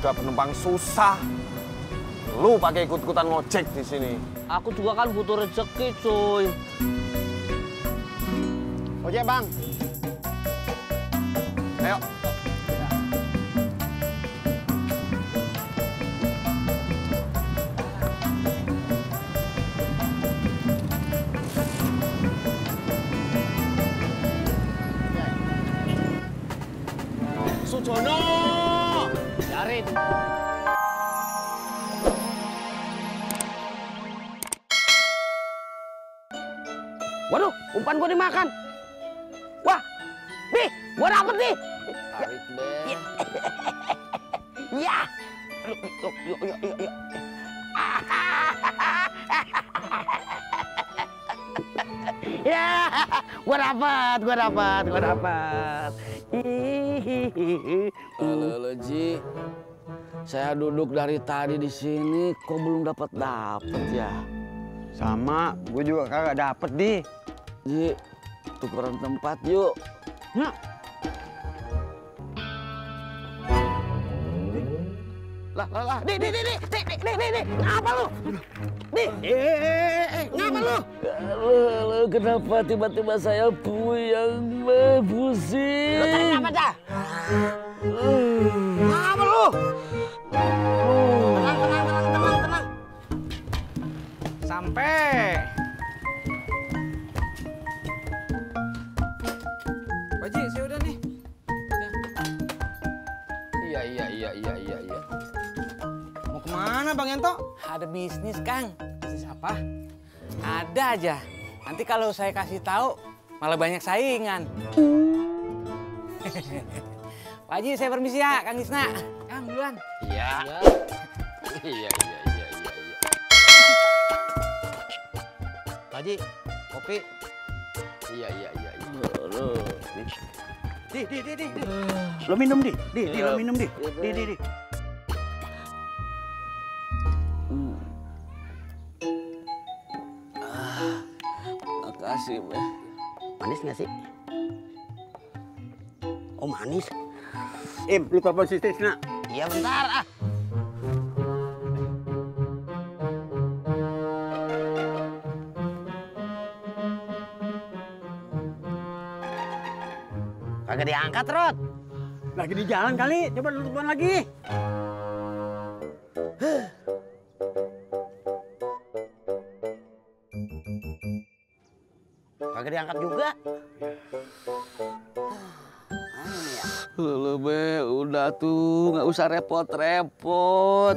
udah penumpang susah. Lu pakai ikut-ikutan ngojek di sini. Aku juga kan butuh rezeki, cuy. Ojek, Bang. Ayo. Sujono, Yarin. Waduh, umpan gua dimakan. Wah, nih, gua dapet nih. tarik, Bang. Iya. Yuk. Ya, gua dapat. Halo, Ji. Saya duduk dari tadi di sini, kok belum dapat ya? Sama, gue juga kagak dapet, Di. Ji, tukeran tempat yuk. Nah, Lah, nih, ngapa lu? Nih, ngapa lu? Halo, kenapa tiba-tiba saya puyeng, pusing? Lu tarik apa dah? Ngapa lu? Tenang. Sampai. Pak Ji, saya udah nih. Iya. Mau kemana Bang Yanto? Ada bisnis, Kang. Bisnis apa? Ada aja. Nanti kalau saya kasih tahu, malah banyak saingan. Pak Haji, saya permisi ya, Kang Isna. Kang, duluan. Iya. Pak Haji, kopi. Iya. Di. Lo minum, Di. Lo minum, Di. Di. Makasih, Be. Manis nggak sih? Oh, manis. Im, lu telepon si Tisna. Iya, bentar ah. Kagak diangkat, Rod. Lagi di jalan kali, coba lu telepon lagi. Kagak diangkat juga. Lu, Be, udah tuh, nggak usah repot-repot.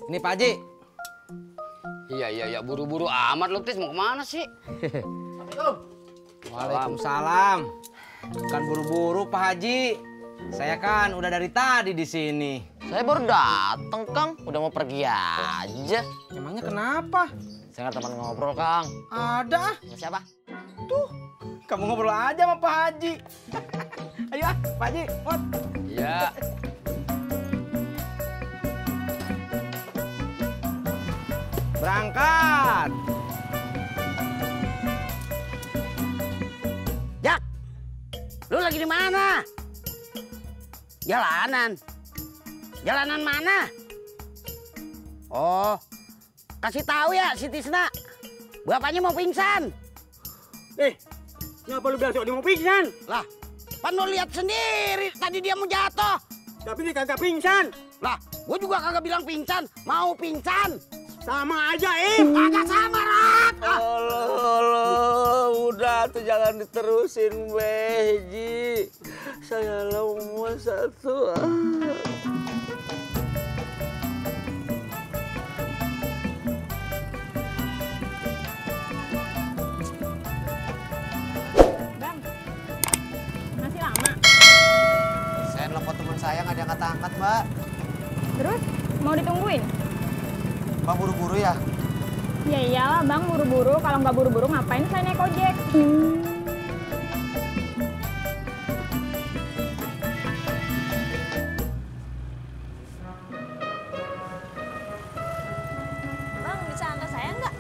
Ini Pak Haji. Iya, buru-buru amat lu, Tis. Mau kemana sih? Waalaikumsalam. Bukan buru-buru Pak Haji. Saya kan udah dari tadi di sini. Saya baru dateng, Kang. Udah mau pergi aja. Emangnya kenapa? Saya nggak teman ngobrol, Kang. Ada. Sama siapa? Tuh, kamu ngobrol aja sama Pak Haji. Ayo ah, Pak Haji, Mot. Iya. Berangkat. Jak, lu lagi di mana? Jalanan. Jalanan mana? Oh, kasih tahu ya si Tisna. Bapaknya mau pingsan. Kenapa lu bilang dia mau pingsan? Lah, pan lo lihat sendiri tadi dia mau jatuh. Tapi dia kagak pingsan. Lah, gua juga kagak bilang pingsan, mau pingsan. Sama aja, Im. Kagak sama, Rat. Allah, udah tuh jangan diterusin, Be, Ji. Saya mau satu. Bang, masih lama. Saya nelfon teman saya nggak diangkat-angkat, Mbak. Terus mau ditungguin? Mbak buru-buru ya? Ya iyalah Bang, buru-buru. Kalau nggak buru-buru ngapain saya naik ojek? Bang, bisa antar saya nggak?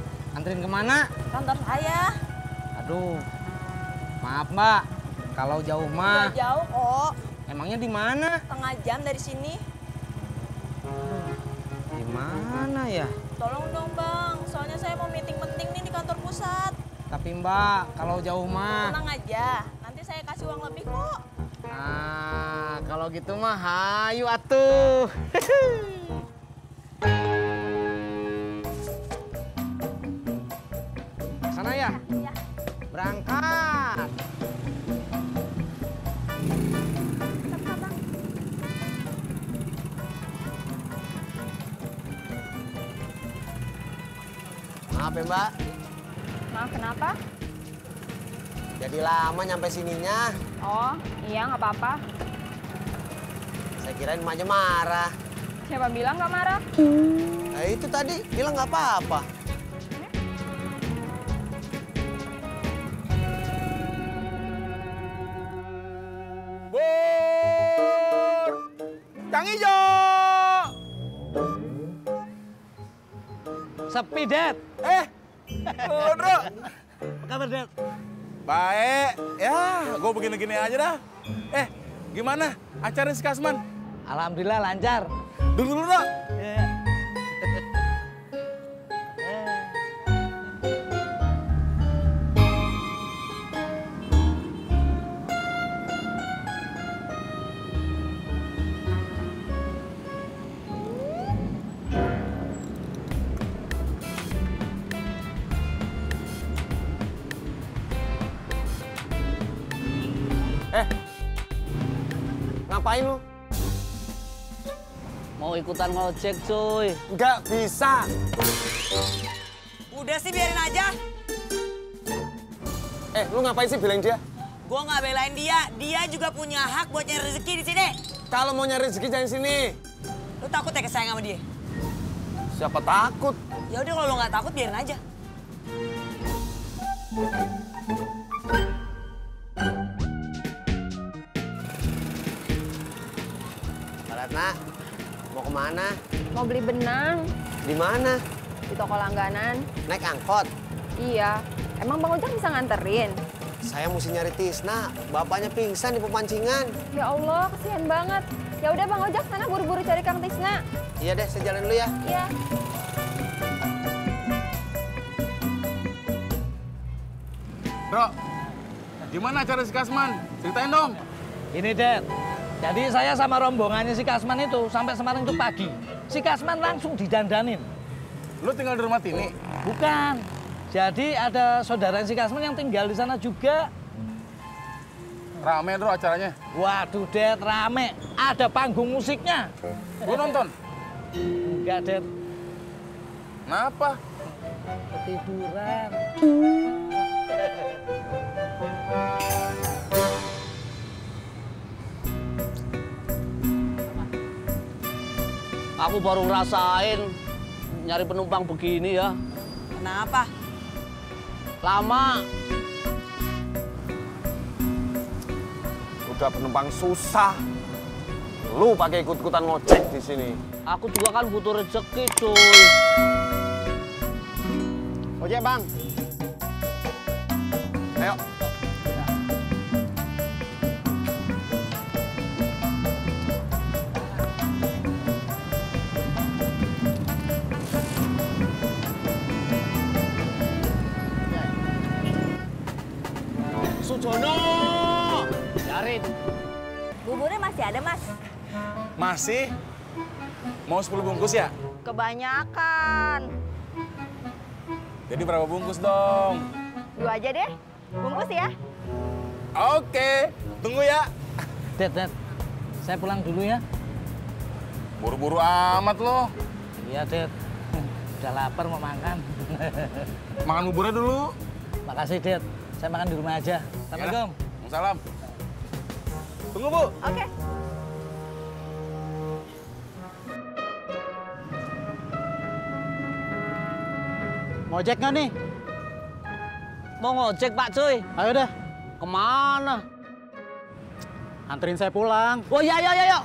Nganterin kemana? Kantor saya. Aduh, maaf Mbak. Kalau jauh mah. Nggak jauh kok. Emangnya di mana? Setengah jam dari sini. Di mana ya? Tolong dong bang, soalnya saya mau meeting penting nih di kantor pusat. Tapi Mbak, kalau jauh mah. Tenang aja, nanti saya kasih uang lebih kok. Nah, kalau gitu mah hayu atuh. Sana ya? Iya. Berangkat. Maaf ya Mbak, Maaf, kenapa? jadi lama nyampe sininya. Oh, iya nggak apa-apa. Saya kirain emaknya marah. Siapa bilang nggak marah? Nah itu tadi bilang nggak apa-apa. Bur! Kang Ijo! Sepi, Det. Bro. Apa kabar, Det? Baik, ya gue begini-gini aja dah. Gimana acara si Kasman? Alhamdulillah lancar. Dulu dulu dong. Ngapain lu? Mau ikutan ngojek, cuy. Nggak bisa. Udah sih biarin aja. Lu ngapain sih belain dia? Gua nggak belain dia, dia juga punya hak buat nyari rezeki di sini. Kalau mau nyari rezeki jangan sini. Lu takut ya kesayang sama dia? Siapa takut? Ya udah kalau lu nggak takut biarin aja. Mbak Ratna, mau kemana? Mau beli benang Di mana? di toko langganan. Naik angkot. Iya. Emang Bang Ojek bisa nganterin? Saya mesti nyari Tisna. Bapaknya pingsan di pemancingan. Ya Allah, kasihan banget. Ya udah Bang Ojek, sana buru-buru cari Kang Tisna. Iya deh, saya jalan dulu ya. Iya. Bro, gimana acara si Kasman? Ceritain dong. Ini, Det. Jadi saya sama rombongannya si Kasman itu sampai Semarang itu pagi. Si Kasman langsung didandanin. Lu tinggal di rumah Tini? Bukan. Jadi ada saudara si Kasman yang tinggal di sana juga. Rame bro acaranya. Waduh, Det, rame. Ada panggung musiknya. Gua nonton. Enggak, Det. Kenapa? Ketiduran. Aku baru ngerasain nyari penumpang begini ya. Kenapa? Lama. Udah penumpang susah. Lu pakai ikut-ikutan ngojek di sini. Aku juga kan butuh rezeki, cuy. Ojek, Bang. Ayo. Sujono. Yarin. Buburnya masih ada mas? Masih? Mau 10 bungkus ya? Kebanyakan. Jadi berapa bungkus dong? 2 aja deh, bungkus ya. Oke, tunggu ya. Det, saya pulang dulu ya. Buru-buru amat lo. Iya, Det. Udah lapar mau makan. Makan buburnya dulu. Makasih, Det. Saya makan di rumah aja. Assalamualaikum. Salam. Tunggu, Bu. Oke. Ngojek nggak nih? Mau ngojek, Pak, cuy. Ayo dah, Kemana? anterin saya pulang. Oh iya, iya, iya, yuk.